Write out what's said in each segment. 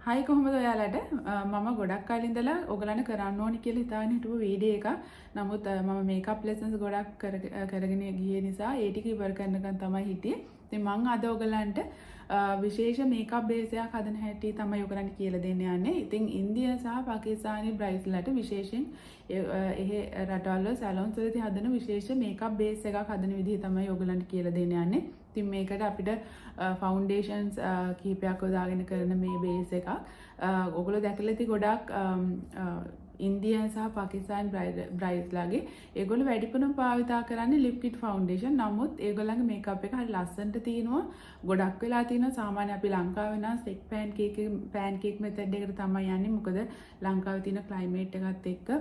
හයි, කොහොමද ඔයාලට? මම ගොඩක් කලින් ඉඳලා ඔයගලන්ට කරන්න ඕනි කියලා හිතාගෙන හිටපු වීඩියෝ එකක්. නමුත් මම මේකප් ලෙසන්ස් ගොඩක් කරගෙන ගිය නිසා ඒ ටික ඉවර කරනකන් තමයි හිටියේ. ඉතින් මං අද ඔයගලන්ට විශේෂ මේකප් බේස් එකක් හදන හැටි තමයි ඔයගලන්ට කියලා දෙන්න යන්නේ. ඉතින් ඉන්දියා සහ පාකිස්තානි බ්‍රයිඩ්ස්ලට විශේෂයෙන් එහෙ රටවල් වල සැලොන්ස් වලදී හදන විශේෂ මේකප් බේස් එකක් හදන විදිහ තමයි ඔයගලන්ට කියලා දෙන්න යන්නේ. ඉතින් මේකට අපිට ෆවුන්ඩේෂන්ස් කිහිපයක් යොදාගෙන කරන මේ බේස් එකක්. ඔයගොල්ලෝ දැකලා ඇති ගොඩක් ඉන්දියන් සහ පාකිස්තාන් බ්‍රයිඩ්ස්ලාගේ ඒගොල්ලෝ වැඩිපුරම භාවිතා කරන්නේ ලික්විඩ් ෆවුන්ඩේෂන්. නමුත් ඒගොල්ලන්ගේ මේකප් එක හරි ලස්සනට තියෙනවා. ගොඩක් වෙලා තියෙනවා. සාමාන්‍ය අපි ලංකාවේ නම් ස්ටික් පෑන් කේක් මෙතඩ් එකට තමයි යන්නේ. මොකද ලංකාවේ තියෙන ක්ලයිමේට් එකත් එක්ක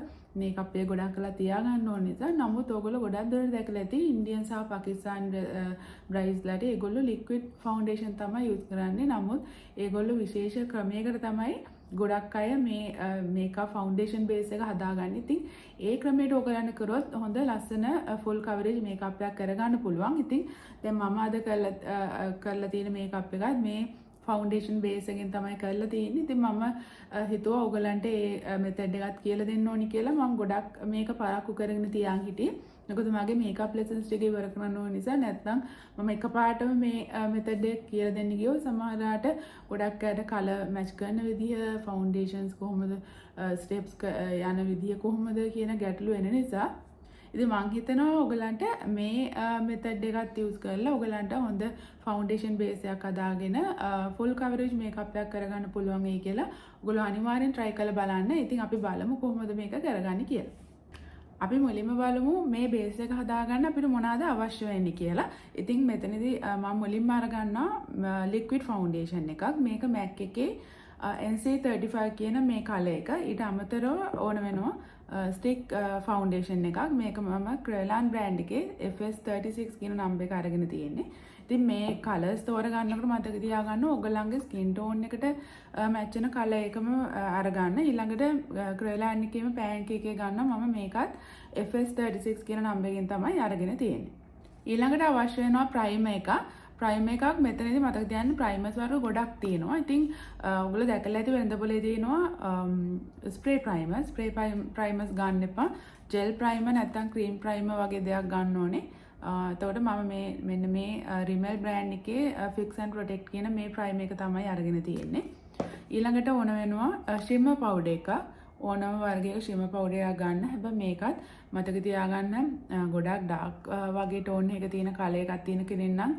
මේකප් එක ගොඩක් වෙලා තියාගන්න ඕන නිසා. නමුත් ඔයගොල්ලෝ ගොඩක් දුරට දැකලා ඇති ඉන්දියන් සහ පාකිස්තාන් බ්‍රයිඩ්ස්ලාට ඒගොල්ලෝ ලික්විඩ් ෆවුන්ඩේෂන් තමයි යූස් කරන්නේ. නමුත් ඒගොල්ලෝ විශේෂ ක්‍රමයකට තමයි ගොඩක් අය මේ මේකප් ෆවුන්ඩේෂන් බේස් එක හදාගන්නේ. ඉතින් ඒ ක්‍රමයට ඔයගොල්ලන් කරොත් හොඳ ලස්සන ෆුල් කවරේජ් මේකප් එකක් කරගන්න පුළුවන්. ඉතින් දැන් මම අද කරලා තියෙන මේකප් එකත් මේ ෆවුන්ඩේෂන් බේස් එකෙන් තමයි කරලා තියෙන්නේ. ඉතින් මම හිතුවා ඔයගලන්ට ඒ මෙතඩ් එකත් කියලා දෙන්න ඕනි කියලා. මම ගොඩක් මේක පරක්කු කරගෙන තියන් හිටියේ. මොකද මගේ මේකප් ලෙසන්ස් ටික ඉවර කරන්න ඕන නිසා. නැත්නම් මම එකපාරටම මේ මෙතඩ් එක කියලා දෙන්න ගියොත් සමහරවිට ගොඩක් අයට කලර් මැච් කරන විදිහ, ෆවුන්ඩේෂන්ස් කොහොමද, ස්ටෙප්ස් යන විදිහ කොහොමද කියන ගැටලු එන නිසා. ඉතින් මං හිතනවා ඔයගලන්ට මේ මෙතඩ් එකත් යූස් කරලා ඔයගලන්ට හොඳ ෆවුන්ඩේෂන් බේස් එකක් හදාගෙන ෆුල් කවරේජ් මේකප් එකක් කරගන්න පුළුවන් වෙයි කියලා. ඔයගොල්ලෝ අනිවාර්යෙන් try කරලා බලන්න. ඉතින් අපි බලමු කොහොමද මේක කරගන්නේ කියලා. අපි මුලින්ම බලමු මේ බේස් එක හදාගන්න අපිට මොනවාද අවශ්‍ය වෙන්නේ කියලා. ඉතින් මෙතනදී මම මුලින්ම අරගන්නවා ලික්විඩ් ෆවුන්ඩේෂන් එකක්. මේක MAC එකේ NC35 කියන මේ කලර් එක. ඊට අමතරව ඕන වෙනවා ස්ටික් ෆවුන්ඩේෂන් එකක්. මේක මම Kryolan brand එකේ FS36 කියන නම්බර් එක අරගෙන තියෙන්නේ. ඉතින් මේ කලර්ස් තෝරගන්නකොට මතක තියාගන්න ඕගොල්ලන්ගේ ස්කින් ටෝන් එකට මැච් වෙන කලර් එකම අරගන්න. ඊළඟට Kryolan එකේම පෑන් කේක් එක ගන්නවා. මම මේකත් FS36 කියන නම්බර් එකෙන් තමයි අරගෙන තියෙන්නේ. ඊළඟට අවශ්‍ය වෙනවා ප්‍රයිමර් එකක්. ප්‍රයිමර් එකක් මෙතනදී මතක තියාගන්න ප්‍රයිමර්ස් වර්ග ගොඩක් තියෙනවා. ඉතින් ඔයගොල්ලෝ දැකලා ඇති වෙළඳ පොලේ තියෙනවා ස්ප්‍රේ ප්‍රයිමර්. ස්ප්‍රේ ප්‍රයිමර්ස් ගන්න එපා. ජෙල් ප්‍රයිමර් නැත්නම් ක්‍රීම් ප්‍රයිමර් වගේ දෙයක් ගන්න ඕනේ. එතකොට මම මෙන්න මේ රිමෙල් බ්‍රෑන්ඩ් එකේ ෆික්ස් ඇන්ඩ් ප්‍රොටෙක්ට් කියන මේ ප්‍රයිමර් එක තමයි අරගෙන තියෙන්නේ. ඊළඟට ඕන වෙනවා ෂිමර් පවුඩර් එකක්. ඕනම වර්ගයක ෂිමර් පවුඩර් එකක් ගන්න. හැබැයි මේකත් මතක තියාගන්න ගොඩක් ඩාර්ක් වගේ ටෝන් එක තියෙන කලර් එකක් තියෙන කෙනෙක් නම්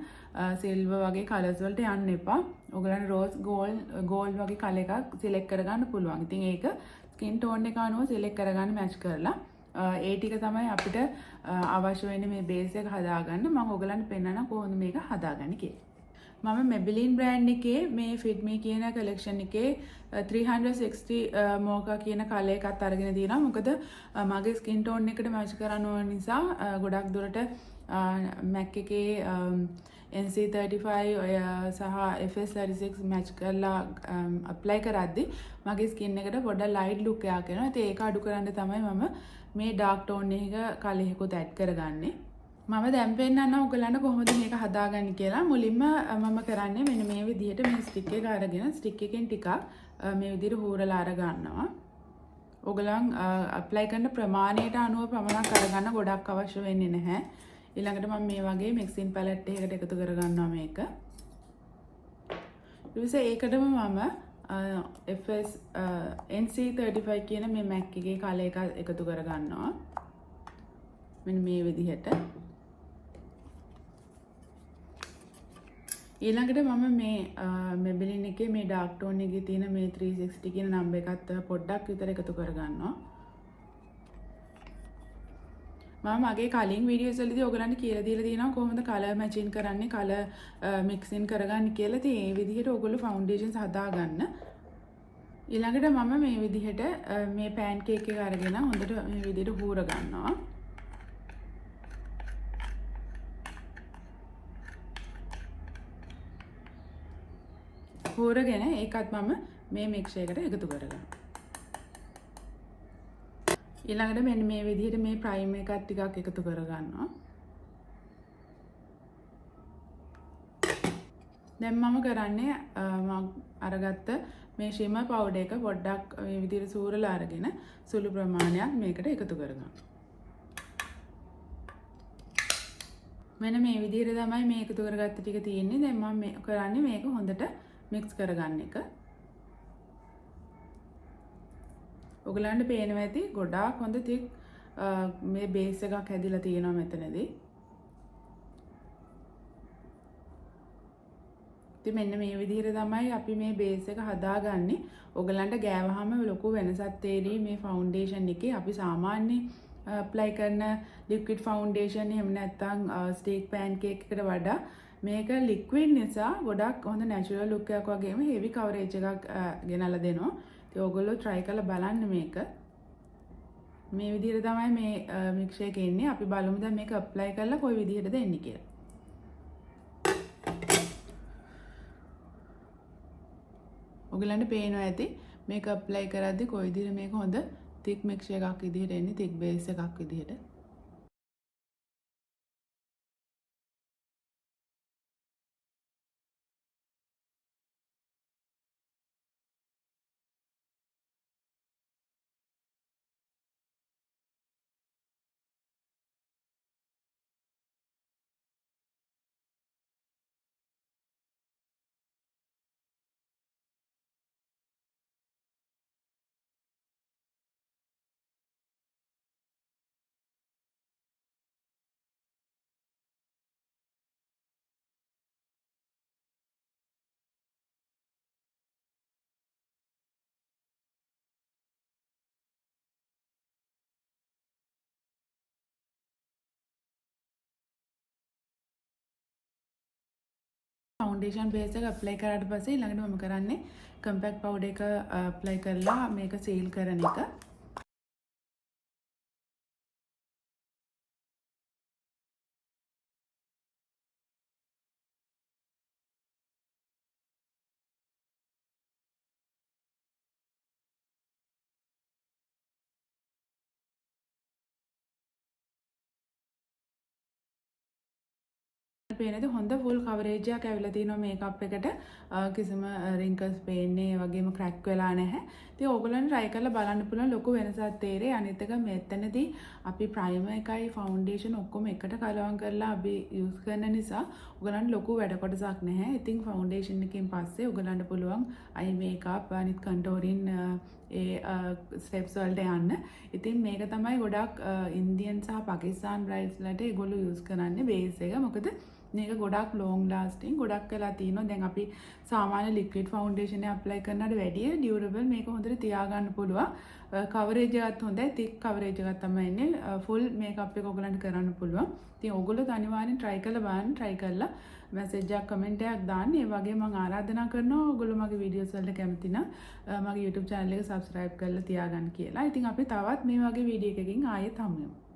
සිල්වර් වගේ කලර්ස් වලට යන්න එපා. ඔයගලන්ට රෝස් ගෝල්ඩ් වගේ කලර් එකක් සිලෙක්ට් කරගන්න පුළුවන්. ඉතින් ඒක ස්කින් ටෝන් එක අනුව සිලෙක්ට් කරගන්න මැච් කරලා. ඒ ටික තමයි අපිට අවශ්‍ය වෙන්නේ මේ බේස් එක හදාගන්න. මම ඔයගලන්ට පෙන්නන්නම් කොහොමද මේක හදාගන්නේ කියලා. මම Maybelline brand එකේ මේ Fit Me කියන කලෙක්ෂන් එකේ 360 mocha කියන කලර් එකත් අරගෙන තියෙනවා. මොකද මගේ ස්කින් ටෝන් එකට මැච් කරන්න ඕන නිසා ගොඩක් දුරට MAC එකේ NC35 ඔය සහ FS36 match කරලා ඇප්ලයි කරද්දි මගේ ස්කින් එකට පොඩ්ඩක් ලයිට් ලුක් එකක් එනවා. ඉතින් ඒක අඩු කරන්න තමයි මම මේ ඩාර්ක් ටෝන් එකක කලර් එකකුත් ඇඩ් කරගන්නේ. මම දැන් පෙන්නන්නම් ඔයගලන්ට කොහොමද මේක හදාගන්නේ කියලා. මුලින්ම මම කරන්නේ මෙන්න මේ විදිහට මේ ස්ටික් එක අරගෙන ස්ටික් එකෙන් ටිකක් මේ විදිහට හූරලා අරගන්නවා. ඔයගලන් ඇප්ලයි කරන ප්‍රමාණයට අනුව පමණක් අරගන්න, ගොඩක් අවශ්‍ය වෙන්නේ නැහැ. ඊළඟට මම මේ වගේ මික්සින් පැලට් එකකට එකතු කරගන්නවා මේක. ඊට පස්සේ ඒකටම මම FS NC35 කියන මේ MAC එකේ කලර් එක එකතු කරගන්නවා. මෙන්න මේ විදිහට. ඊළඟට මම මේ Maybelline එකේ මේ ඩාර්ක් ටෝන් එකේ තියෙන මේ 360 කියන නම්බර් එකත් පොඩ්ඩක් විතර එකතු කරගන්නවා. මම මගේ කලින් වීඩියෝස් වලදී ඔයගලන්ට කියලා දීලා තියෙනවා කොහොමද කලර් මැචින් කරන්නේ, කලර් මික්සින් කරගන්නේ කියලා. ඉතින් ඒ විදිහට ඔයගොල්ලෝ ෆවුන්ඩේෂන්ස් හදාගන්න. ඊළඟට මම මේ විදිහට මේ පෑන් කේක් එක අරගෙන හොඳට මේ විදිහට හූර ගන්නවා. හූරගෙන ඒකත් මම මේ මික්ස් එකට එකතු කරගන්නවා. ඊළඟට මෙන්න මේ විදිහට මේ ප්‍රයිම් එකත් ටිකක් එකතු කරගන්නවා. දැන් මම කරන්නේ මම අරගත්ත මේ ෂිමර් පවුඩර් එක පොඩ්ඩක් මේ විදිහට සූරලා අරගෙන සුළු ප්‍රමාණයක් මේකට එකතු කරගන්න. මෙන්න මේ විදිහට තමයි මේ එකතු කරගත්ත ටික තියෙන්නේ. දැන් මම මේ කරන්නේ මේක හොඳට මික්ස් කරගන්න එක. ඔයගලන්ට පේනවා ඇති ගොඩාක් හොඳ තික් මේ බේස් එකක් හැදිලා තියෙනවා මෙතනදී. ඉතින් මෙන්න මේ විදිහට තමයි අපි මේ බේස් එක හදාගන්නේ. ඔයගලන්ට ගෑවහම ලොකු වෙනසක් තේරෙයි මේ ෆවුන්ඩේෂන් එකේ. අපි සාමාන්‍ය ඇප්ලයි කරන ලික්විඩ් ෆවුන්ඩේෂන් එහෙම නැත්නම් ස්ටීක් පෑන් කේක් එකට වඩා මේක ලික්විඩ් නිසා ගොඩක් හොඳ නැචරල් ලුක් එකක් වගේම හෙවි කවරේජ් එකක් ගෙනල්ලා දෙනවා. ඉතින් ඔයගොල්ලෝ try කරලා බලන්න මේක. මේ විදිහට තමයි මේ මික්ස් එක එන්නේ. අපි බලමු දැන් මේක ඇප්ලයි කරලා කොයි විදිහටද එන්නේ කියලා. ඔයගලන්ට පේනවා ඇති මේක ඇප්ලයි කරද්දි කොයි විදිහට මේක හොඳ තික් මික්ස් එකක් විදිහට එන්නේ, තික් බේස් එකක් විදිහට. ෆවුන්ඩේෂන් බේස් එක ඇප්ලයි කරාට පස්සේ ඊළඟට මම කරන්නේ කම්පැක්ට් පවුඩර් එක ඇප්ලයි කරලා මේක සීල් කරන එක. පේනද හොඳ ෆුල් කවරේජ් එකක් ඇවිල්ලා තිනවා මේකප් එකට. කිසිම රින්කල්ස් පේන්නේ, ඒ වගේම ක්‍රැක් වෙලා නැහැ. ඉතින් ඕගොල්ලන් try කරලා බලන්න පුළුවන් ලොකු වෙනසක් තේරෙයි. අනිත් එක මෙතනදී අපි ප්‍රයිමර් එකයි ෆවුන්ඩේෂන් ඔක්කොම එකට කලවම් කරලා අපි යූස් කරන නිසා ඔයගලන්ට ලොකු වැඩ කොටසක් නැහැ. ඉතින් ෆවුන්ඩේෂන් එකෙන් පස්සේ ඔයගලන්ට පුළුවන් අයි මේකප් අනිත් කන්ටෝරින් ඒ ස්ටෙප්ස් වලට යන්න. ඉතින් මේක තමයි ගොඩක් ඉන්දියන් සහ පාකිස්තාන් බ්‍රයිඩ්ස්ලට ඒගොල්ලෝ යූස් කරන්නේ බේස් එක. මොකද මේක ගොඩක් ලොං ලාස්ටිං ගොඩක් වෙලා තියෙනවා. දැන් අපි සාමාන්‍ය ලික්විඩ් ෆවුන්ඩේෂන් එක ඇප්ලයි කරනවට වැඩිය ඩියුරබල් මේක හොඳට තියාගන්න පුළුවන්. කවරේජ් එකත් හොඳයි, තික් කවරේජ් එකක් තමයි එන්නේ. ෆුල් මේකප් එක ඔයගලන්ට කරන්න පුළුවන්. ඉතින් ඔයගොල්ලෝ අනිවාර්යෙන් try කරලා බලන්න, try කරලා මැසේජ් එකක් කමෙන්ට් එකක් දාන්න. ඒ වගේම මම ආරාධනා කරනවා ඔයගොල්ලෝ මගේ වීඩියෝස් වලට කැමති නම් මගේ YouTube channel එක subscribe කරලා තියාගන්න කියලා. ඉතින් අපි තවත් මේ වගේ වීඩියෝ එකකින් ආයෙත් හමු වෙමු.